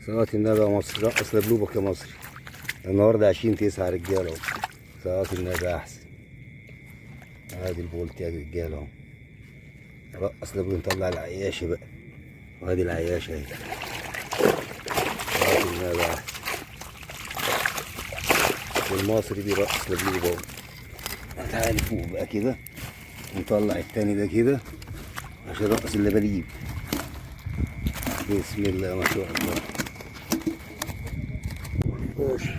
صلاة النبي يا مصري، رقص لبلوبك يا مصري. النهارده 20/9 يا رجاله اهو. صلاة النبي احسن. ادي البولت يا رجاله اهو. رقص لبلوبك، نطلع العياشه بقى. وادي العياشه اهي. صلاة النبي احسن. والمصري بيرقص لبلوبه اهو. تعالى فوق بقى كده، نطلع التاني ده كده عشان رقص اللباليب. بسم الله ما شاء الله. ماشي.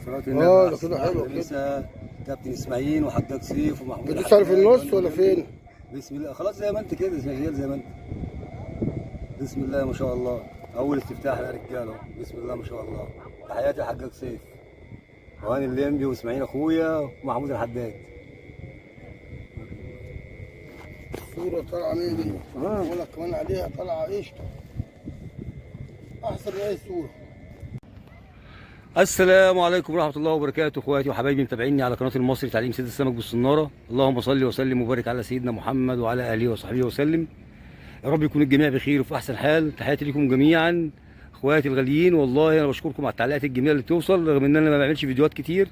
صلاة النبي. اه ده كده حلو كده. لسه كابتن اسماعيل وحجاج سيف ومحمود. بتدوس على في النص ولا فين؟ بسم الله. خلاص زي ما انت كده شغال زي ما انت. بسم الله ما شاء الله. اول استفتاح يا رجاله. بسم الله ما شاء الله. تحياتي لحجاج سيف وهاني الليمبي واسماعيل اخويا ومحمود الحداد. الصورة طالعة مين دي؟ بقول لك كمان عليها طالعة قشطة. أحسن من أي صورة. السلام عليكم ورحمة الله وبركاته، اخواتي وحبايبي متابعيني على قناة المصري تعليم صيد السمك بالصناره. اللهم صل وسلم وبارك على سيدنا محمد وعلى اله وصحبه وسلم. يا رب يكون الجميع بخير وفي احسن حال. تحياتي لكم جميعا اخواتي الغاليين. والله انا بشكركم على التعليقات الجميلة اللي بتوصل، رغم ان انا ما بعملش فيديوهات كتير،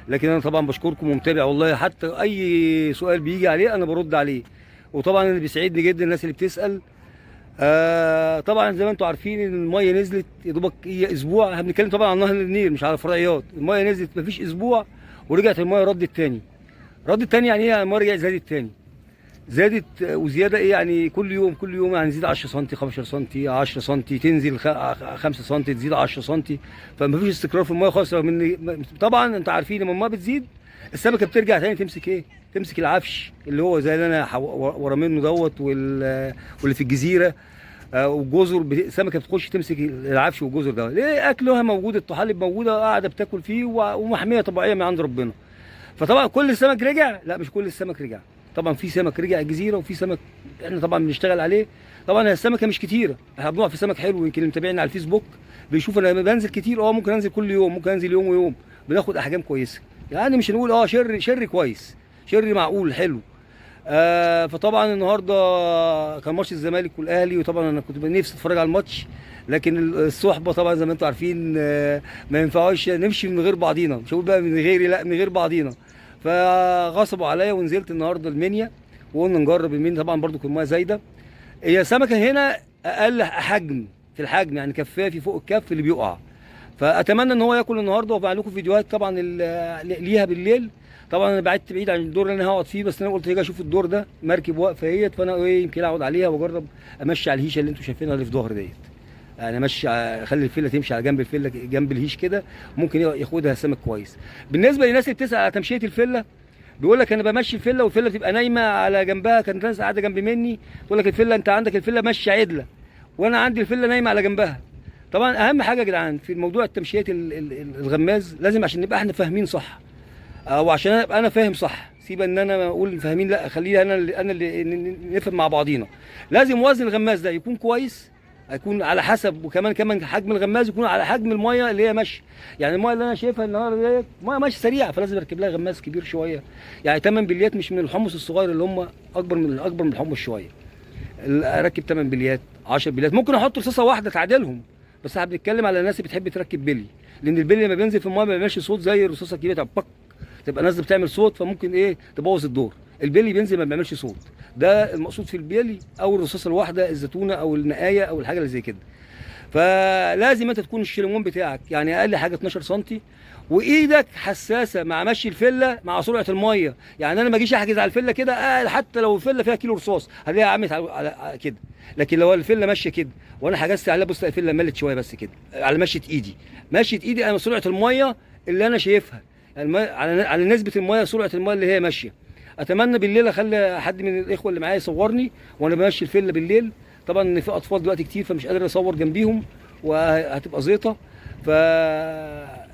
لكن انا طبعا بشكركم ومتابع والله. حتى اي سؤال بيجي عليه انا برد عليه، وطبعا اللي بيسعدني جدا الناس اللي بتسال. طبعا زي ما انتم عارفين ان المية نزلت يا دوبك هي اسبوع. احنا بنتكلم طبعا عن نهر النيل مش على الفرعيات. المية نزلت مفيش اسبوع ورجعت المية ردت تاني. ردت تاني يعني ايه؟ المية رجعت زادت تاني، زادت وزيادة ايه يعني؟ كل يوم كل يوم يعني تزيد 10 سم، 15 سم، 10 سم، تنزل 5 سم، تزيد 10 سم. فمفيش استقرار في المية خالص. رغم ان طبعا انتوا عارفين لما المية بتزيد السمكة بترجع تاني تمسك ايه؟ تمسك العفش اللي هو زي اللي انا ورا منه دوت، واللي في الجزيرة والجزر. السمكة بتخش تمسك العفش والجزر ده ليه؟ اكلها موجود، الطحالب موجودة قاعدة بتاكل فيه، ومحميه طبيعية من عند ربنا. فطبعا كل السمك رجع؟ لا، مش كل السمك رجع. طبعا في سمك رجع الجزيرة، وفي سمك احنا طبعا بنشتغل عليه. طبعا هي السمكة مش كتيرة، احنا بنقع في سمك حلو. يمكن اللي متابعيني على الفيسبوك بيشوف انا بنزل كتير. ممكن انزل كل يوم، ممكن انزل يوم ويوم، بناخد احجام كويسة يعني. مش هنقول شر، شر كويس، شر معقول حلو. فطبعا النهارده كان ماتش الزمالك والاهلي، وطبعا انا كنت نفسي اتفرج على الماتش، لكن الصحبة طبعا زي ما انتم عارفين ما ينفعوش نمشي من غير بعضينا. مش هقول بقى من غيري، لا، من غير بعضينا. فغصبوا عليا ونزلت النهارده المنيا، وقلنا نجرب المنيا. طبعا برضو كان المية زايدة. هي سمكة هنا اقل حجم في الحجم، يعني كفافي فوق الكف اللي بيقع. فاتمنى ان هو ياكل النهارده، وابعت لكم فيديوهات طبعا ليها بالليل. طبعا انا بعدت بعيد عن الدور اللي انا هقعد فيه، بس انا قلت اجي اشوف الدور ده، مركب واقفة اهيت، فانا ايه يمكن اقعد عليها واجرب امشي على الهيشه اللي انتم شايفينها اللي في ظهري ديت. يعني امشي اخلي الفلة تمشي على جنب الفلة، جنب الهيش كده، ممكن ياخدها سمك كويس. بالنسبة للناس اللي بتسال على تمشيه الفلة، بيقول لك انا بمشي الفلة والفله بتبقى نايمة على جنبها. كانت ناس قاعدة جنب مني تقول لك الفلة انت عندك الفلة ماشية عدله، وانا عندي الفلة نايمة على جنبها. طبعا اهم حاجة يا جدعان في موضوع التمشيات الغماز، لازم عشان نبقى احنا فاهمين صح، او عشان ابقى انا فاهم صح، سيب ان انا اقول فاهمين، لا، خلينا انا اللي نفهم مع بعضينا. لازم وزن الغماز ده يكون كويس، هيكون على حسب، وكمان حجم الغماز يكون على حجم المية اللي هي ماشية. يعني المية اللي انا شايفها النهارده ديت مية ماشية سريعة، فلازم اركب لها غماز كبير شوية، يعني 8 بليات، مش من الحمص الصغير اللي هم اكبر من الحمص شوية. اركب 8 بليات، 10 بليات، ممكن احط رصاصة واحدة تعادلهم. بس احنا بنتكلم على الناس اللي بتحب تركب بلي، لان البلي لما بينزل في المية ما بيعملش صوت زي الرصاصة الكبيرة بتاع بك، تبقى نازله بتعمل صوت، فممكن ايه تبوظ الدور. البلي بينزل ما بيعملش صوت، ده المقصود في البلي او الرصاصة الواحدة، الزيتونه او النقايه او الحاجة اللي زي كده. فلازم انت تكون الشليمون بتاعك يعني اقل حاجة 12 سم، وايدك حساسة مع مشي الفلة مع سرعة المية. يعني انا ما اجيش احجز على الفلة كده، حتى لو الفلة فيها كيلو رصاص هلاقيها عملت على كده. لكن لو الفلة ماشية كده وانا حجزت عليها، بص الفلة ملت شوية بس كده على مشيه ايدي، مشيه ايدي انا سرعة المية اللي انا شايفها، يعني المية على نسبه المية، سرعة المية اللي هي ماشية. اتمنى بالليل اخلي حد من الاخوة اللي معايا يصورني وانا بمشي الفلة بالليل. طبعا ان في اطفال دلوقتي كتير فمش قادر اصور جنبيهم وهتبقى زيطه. ف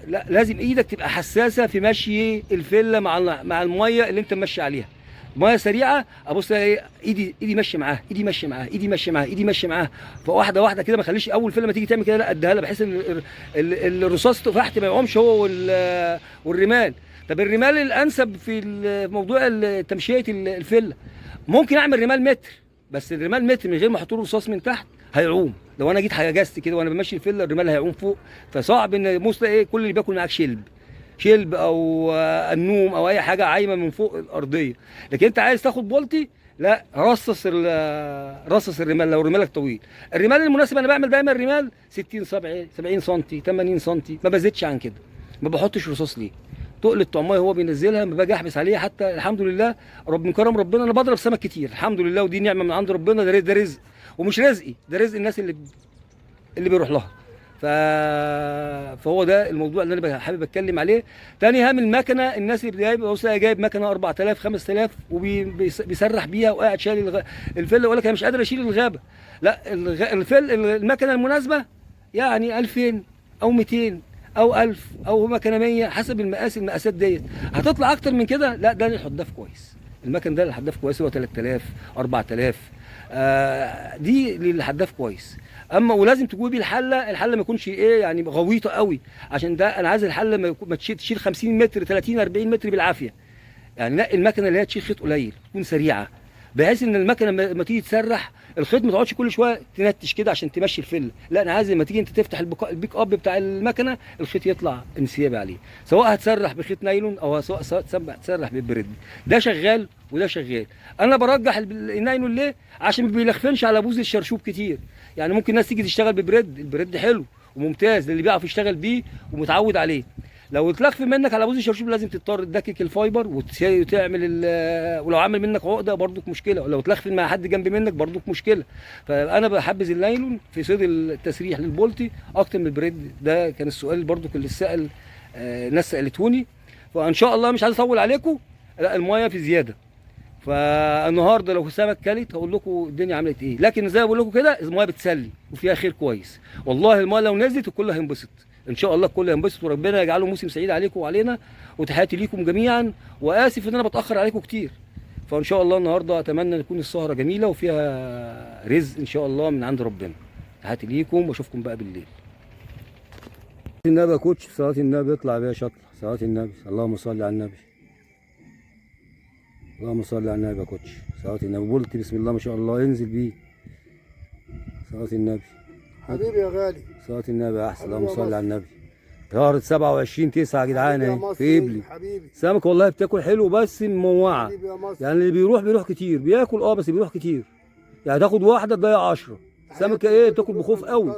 لا، لازم ايدك تبقى حساسة في مشي الفلة مع المية اللي انت ماشي عليها. مية سريعة ابص الاقي ايدي ماشية معاها، ايدي ماشية معاها، ايدي ماشية معاها، ايدي ماشية معاها. فواحدة واحدة كده، ما اخليش اول فله ما تيجي تعمل كده، لا اديها لها بحيث ان الرصاص تحت ما يقومش هو والرمال. طب الرمال الانسب في موضوع تمشيه الفلة، ممكن اعمل رمال متر، بس الرمال متر من غير ما احط له رصاص من تحت هيعوم. لو انا جيت حجزت كده وانا بمشي الفلة الرمال هيعوم فوق، فصعب ان موس ايه كل اللي بياكل معاك شلب او النوم او اي حاجة عايمه من فوق الارضية. لكن انت عايز تاخد بولتي، لا رصص رصص الرمال. لو رمالك طويل، الرمال المناسب انا بعمل دايما رمال 60 70 سم 80 سم، ما بزيدش عن كده، ما بحطش رصاص. ليه؟ تقل الطعمية هو بينزلها، ما باجي احبس عليها. حتى الحمد لله رب من كرم ربنا انا بضرب سمك كتير الحمد لله، ودي نعمه من عند ربنا، ده رزق ومش رزقي، ده رزق الناس اللي بيروح لها. فهو ده الموضوع اللي انا حابب اتكلم عليه. تاني هام المكنه، الناس اللي جايب جايب مكنه 4000 5000 وبيسرح بيها وقاعد شايل الفل، يقول لك انا مش قادر اشيل الغابة. لا، الفل المكنه المناسبة يعني 2000 او 200 او 1000 او مكنه 100 حسب المقاس. المقاسات ديت هتطلع اكتر من كده، لا ده للحداف كويس. المكن ده للحداف كويس، هو 3000 4000، دي للحداف كويس. اما ولازم تجيبي الحلة، الحلة ما يكونش ايه يعني غويطه قوي، عشان ده انا عايز الحلة ما تشيل 50 متر 30 40 متر بالعافية. يعني لا، المكنه اللي هي تشيل خيط قليل تكون سريعة، بحيث ان المكنه لما تيجي تسرح الخيط ما تقعدش كل شوية تنتش كده عشان تمشي الفل. لا، انا عايز لما تيجي انت تفتح ال pick up بتاع المكنه الخيط يطلع انسيابي عليه، سواء هتسرح بخيط نايلون او سواء تسرح بال braid. ده شغال وده شغال. انا برجح النايلون ليه؟ عشان ما بيلخفنش على بوز الشرشوب كتير. يعني ممكن الناس تيجي تشتغل ب braid، ال braid حلو وممتاز للي بيعرف يشتغل بيه ومتعود عليه. لو اتلخف منك على بوز الشرشوب لازم تضطر تدكك ال fiber وتعمل، ولو عامل منك عقده برضك مشكلة، ولو اتلخف مع حد جنب منك برضك مشكلة. فانا بحبذ النايلون في صيد التسريح للبولتي اكتر من ال braid. ده كان السؤال برضك اللي سال ناس سالتوني. فان شاء الله مش عايز اطول عليكم، لا المايه في زيادة، فالنهارده لو سمك كلت هقول لكم الدنيا عملت ايه. لكن زي ما بقول لكم كده المايه بتسلي وفيها خير كويس والله. المايه لو نزلت الكل هينبسط ان شاء الله، الكل هينبسط، وربنا يجعله موسم سعيد عليكم وعلينا. وتحياتي ليكم جميعا، واسف ان انا بتاخر عليكم كتير. فان شاء الله النهارده اتمنى تكون السهرة جميلة وفيها رزق ان شاء الله من عند ربنا. تحياتي ليكم واشوفكم بقى بالليل. النبي يا كوتش، صلاة النبي، اطلع يا باشا اطلع، صلاة النبي، اللهم صل على النبي، اللهم صل على النبي يا كوتش، صلاة النبي. بولتي بسم الله ما شاء الله، انزل بيه، صلاة النبي حبيبي يا غالي، صلاة النبي احسن، اللهم صل على النبي. شهر 27/9 يا جدعان اهي في قبلي. سمك والله بتاكل حلو بس مموعه، يعني اللي بيروح بيروح كتير، بياكل بس بيروح كتير، يعني تاخد واحدة تضيع 10. سمكة ايه بتاكل بخوف قوي.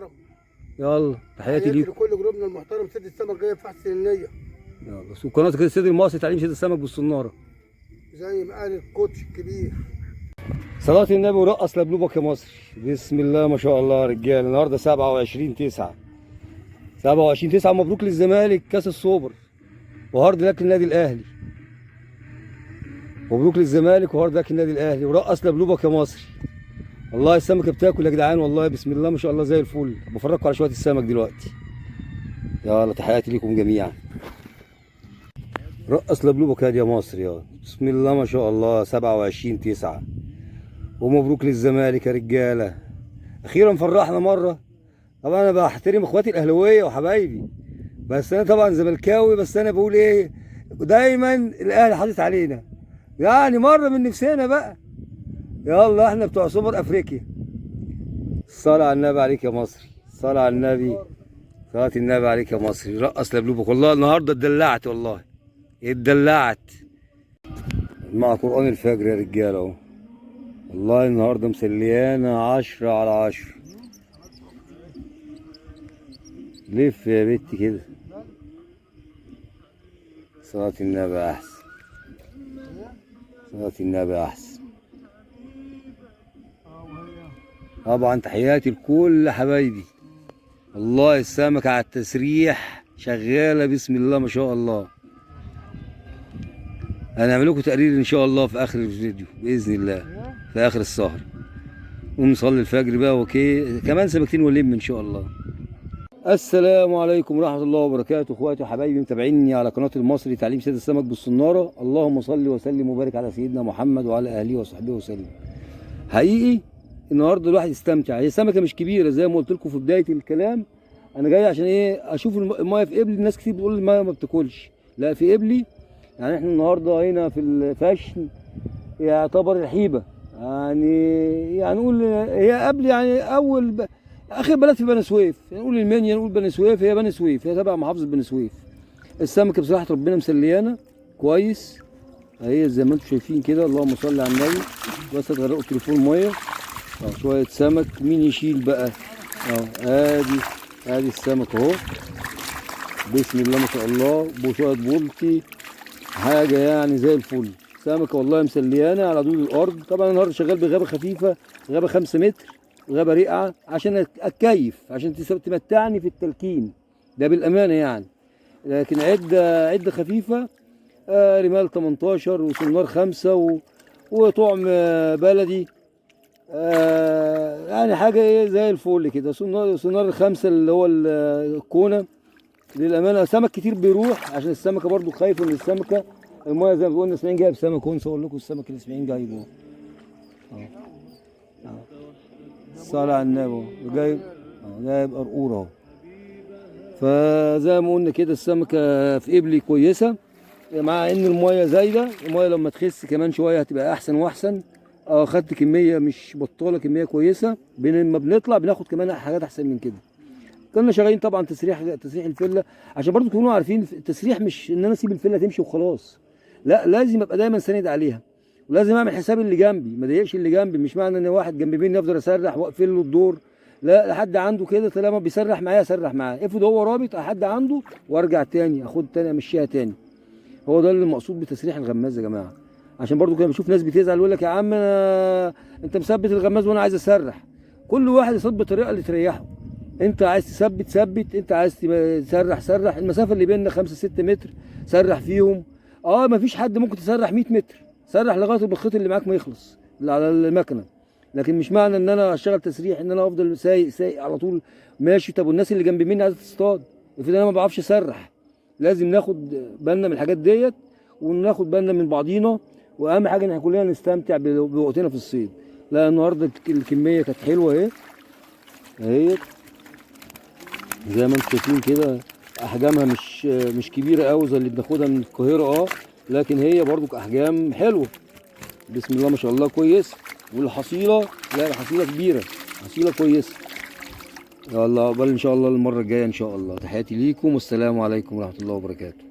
يلا تحياتي ليكم لكل جروبنا المحترم. سيد السمك جاي في احسن النية. يلا وقناة سيد المصري تعليم سيد السمك بالصناره زي ما قال الكوتش الكبير. صلاة النبي ورقص لبلوبك يا مصر. بسم الله ما شاء الله يا رجال. النهارده 27/9، 27/9. مبروك للزمالك كاس السوبر، و hard luck للنادي الاهلي. مبروك للزمالك و hard luck للنادي الاهلي، ورقص لبلوبك يا مصري. والله السمكة بتاكل يا جدعان، والله بسم الله ما شاء الله زي الفل. بفرجكم على شوية السمك دلوقتي. يلا تحياتي ليكم جميعا. رقص لبلوبك يا مصر يا بسم الله ما شاء الله. 27/9، ومبروك للزمالك يا رجاله، اخيرا فرحنا مرة. طبعا انا بحترم اخواتي الاهلاوية وحبايبي، بس انا طبعا زملكاوي، بس انا بقول ايه، دايما الاهلي حاطط علينا، يعني مرة من نفسنا بقى. يلا احنا بتوع سوبر افريقيا. الصلاة على النبي عليك يا مصري، الصلاة على النبي، صلاة النبي عليك يا مصري. رقص لبلوبك والله النهارده اتدلعت، والله اتدلعت مع قرآن الفجر يا رجاله اهو. والله النهارده مسليانه 10 على 10. لف يا بنتي كده، صلاة النبي احسن، صلاة النبي احسن. طبعا تحياتي لكل حبايبي. والله السمكة على التسريح شغالة بسم الله ما شاء الله. هنعمل لكم تقرير ان شاء الله في اخر الفيديو باذن الله، في اخر السهر. ونصلي الفجر بقى، okay كمان سمكتين ونلم ان شاء الله. السلام عليكم ورحمة الله وبركاته اخواتي وحبايبي متابعيني على قناة المصري تعليم صيد السمك بالصناره. اللهم صل وسلم وبارك على سيدنا محمد وعلى اهله وصحبه وسلم. حقيقي النهارده الواحد يستمتع. هي سمكة مش كبيرة زي ما قلت لكم في بداية الكلام، انا جاي عشان ايه؟ اشوف المايه في قبلي. الناس كتير بتقول المايه ما بتاكلش، لا في قبلي. يعني احنا النهارده هنا في الفشن يعتبر الحيبه، يعني نقول هي قبل يعني اول اخر بلد في بني سويف، يعني نقول المنيا نقول بني سويف، هي بني سويف، هي تبع محافظة بني سويف. السمكة بصراحة ربنا مسليانا كويس اهي زي ما انتم شايفين كده، اللهم صل على النبي. بس تغرقوا التليفون مية. شوية سمك مين يشيل بقى؟ ادي السمك اهو، بسم الله ما شاء الله، وشوية بولتي، حاجة يعني زي الفل. سمكة والله مسليانه على دود الارض. طبعا النهارده شغال بغابه خفيفة، غابه 5 متر، غابه رقعه عشان اتكيف، عشان تمتعني في التلكين ده بالامانة يعني. لكن عده خفيفة، رمال 18 وسنار 5 وطعم بلدي، يعني حاجة ايه زي الفل كده. سنار 5 اللي هو الكونه. للامانة سمك كتير بيروح عشان السمكة برضو خايفة من السمكة. المايه زي ما قلنا اسماعيل جايب سمك، ونصور لكم السمك اللي اسماعيل جايبه. الصلاة على النبي، جايب قرقوره اهو. فزي ما قلنا كده السمكة في قبلي كويسة، مع ان المايه زايدة. المايه لما تخس كمان شوية هتبقى احسن واحسن. خدت كمية مش بطاله، كمية كويسة. لما بنطلع بناخد كمان حاجات احسن من كده. كنا شغالين طبعا تسريح الفلة، عشان برضو تكونوا عارفين التسريح مش ان انا اسيب الفلة تمشي وخلاص، لا لازم ابقى دايما ساند عليها، ولازم اعمل حساب اللي جنبي، ما اضايقش اللي جنبي. مش معنى ان واحد جنب مني افضل اسرح واقفل له الدور، لا، لحد عنده كده طالما بيسرح معايا اسرح معاه. افرض هو رابط حد عنده وارجع تاني اخد تاني امشيها تاني. هو ده اللي المقصود بتسريح الغماز يا جماعة. عشان برضو كده بشوف ناس بتزعل يقول لك يا عم انت مثبت الغماز وانا عايز اسرح. كل واحد يصب بالطريقة اللي تريحه. انت عايز تثبت ثبت، انت عايز تسرح سرح. المسافة اللي بيننا 5 6 متر سرح فيهم. مفيش حد ممكن تسرح 100 متر، سرح لغاية الخيط اللي معاك ما يخلص اللي على المكنه. لكن مش معنى ان انا اشتغل تسريح ان انا افضل سايق سايق على طول ماشي. طب والناس اللي جنب مني عايزه تصطاد، افرض انا ما بعرفش اسرح. لازم ناخد بالنا من الحاجات ديت، وناخد بالنا من بعضينا، واهم حاجة ان احنا كلنا نستمتع بوقتنا في الصيد. لا النهارده الكمية كانت حلوة اهي زي ما انتم شايفين كده. احجامها مش كبيرة قوي زي اللي بناخدها من القاهرة، لكن هي برضو احجام حلوة بسم الله ما شاء الله كويس. والحصيله، لا الحصيلة كبيرة، حصيله كويسة. يلا عقبال ان شاء الله المرة الجاية ان شاء الله. تحياتي ليكم والسلام عليكم ورحمة الله وبركاته.